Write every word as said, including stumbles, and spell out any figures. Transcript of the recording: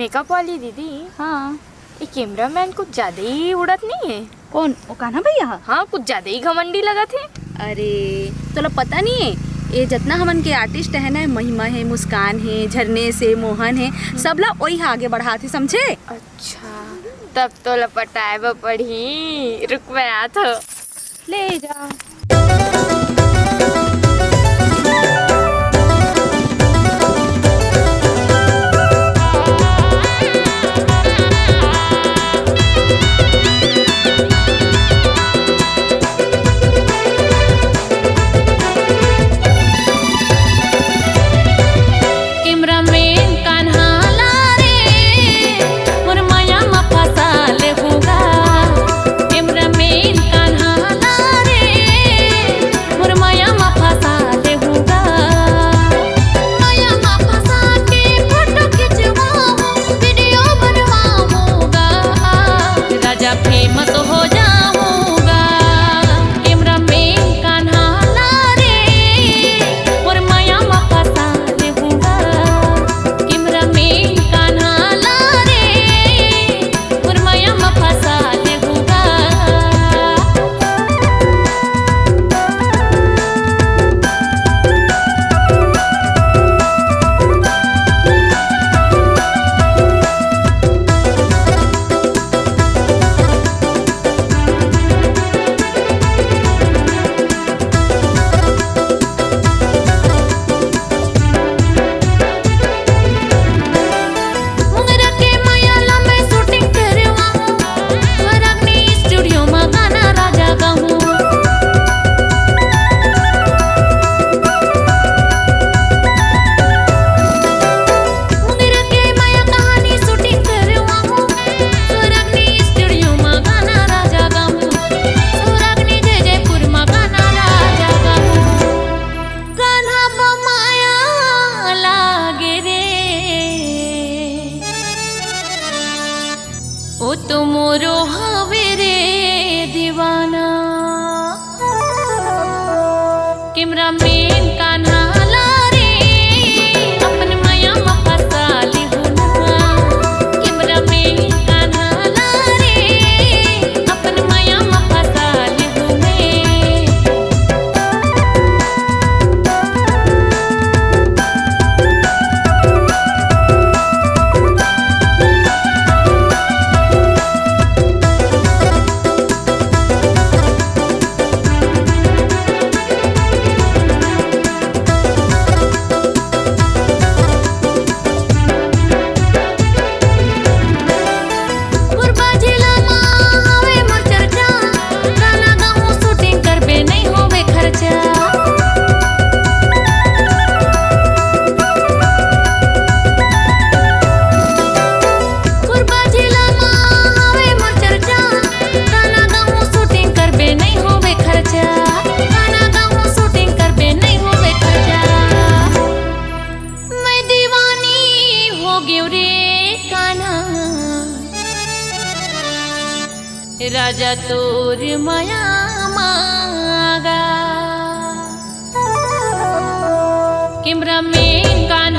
Makeup वाली दीदी, हाँ। ये कैमरामैन कुछ ज्यादा ही उड़त नहीं है? कौन? वो कान्हा भैया ह? हाँ, कुछ ज्यादा ही घमंडी लगत है। अरे, तोला पता नहीं है, ये जितना हमन के आर्टिस्ट है ना, महिमा है, मुस्कान है, झरनेश है, मोहन है, सबला वही आगे बढ़ात है, समझे? अच्छा, तब तोला पटाए बर पड़ही। रुक, मैं आत हो। ले जा। कैमरामैन कान्हा ला रे, मोर माया म फंसा ले हूँ गा। कैमरामैन कान्हा ला रे, मोर माया म फंसा ले हूँ गा। माया म फंसा के फोटो खिंचवाहूँ, वीडियो बनवाहूँ गा। राजा फेमस हो जाहूँ गा। कैमरामैन कान्हा ला रे, मोर माया म फंसा ले हूँ गा। कैमरामैन कान्हा ला रे, मोर माया म फंसा ले हूँ गा। मुंगरा के माया ला मैं शूटिंग करवाहूँ, स्वरागनी स्टूडियो मा गाना राजा गाहूँ। मुंगरा के माया कहानी शूटिंग करवाहूँ, स्वरागनी स्टूडियो मा गाना राजा गाहूँ, स्वरागनी जय जयपुर मा गाना राजा गाहूँ। कान्हा बा माया लागे रे, ओ तो मोरो हवे रे दीवाना। कैमरामैन कान्हा ला रे, अपन माया म फंसा ले हूँ ना। कैमरामैन कान्हा ला रे, अपन माया म फंसा ले हूँ मैं। कोरबा जिला मा हवे मोर चर्चा, गाना गाहूँ शूटिंग करबे नइ होवे खर्चा। कोरबा जिला मा हवे मोर चर्चा, गाना गाहूँ शूटिंग करबे नइ होवे खर्चा, गाना गाहूँ शूटिंग करबे नइ होवे खर्चा। मैं दीवानी हो गेव रे कान्हा, राजा तोर माया मागा। कैमरामैन कान्हा